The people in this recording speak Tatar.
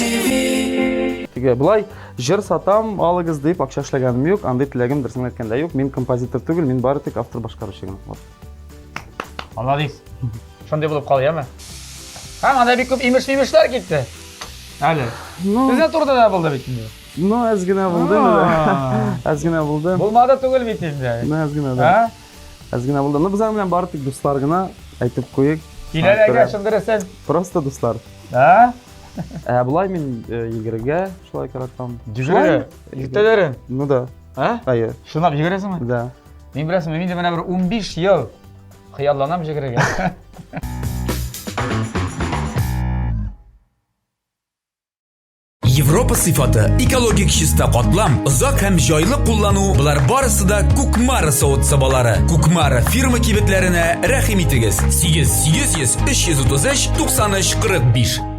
TV. Теге болай җыр сатам, алыгыз дип акча эшләгәнем юк, андый теләгем дөресен әйткәндә юк. Мин композитор түгел, мин бары тик автор башкаручы гына. Вот. Молодец. Шундый булып кал, яме? Һәм анда бик күп имеш-мимешләр китте. Әле. Ну, Безнең турыда да булды бит инде. ну әз генә булды. Әз генә булды. Булмады түгел бит инде. Ну, әз генә да. Әз генә булды. Ну, без аның белән бары тик дуслар гына әйтеп куйыйк. Киләләргә чын Просто дуслар. А? Ә болай мин э, йөгерергә шулай яратам. Йөгерергә? Иртәләрен? Ну да. А? Әйе. Чынлап йөгерәсеңме? Да. Мин беләсеңме, мин дә менә бер 15 ел хыялланам йөгерергә. Европа сыйфаты, экологик чиста катлам, озак һәм җайлы куллану, болар барысы да Кукмара савыт-сабалары. Кукмара фирма кибетләренә рәхим итегез. 8 800 333 93 45.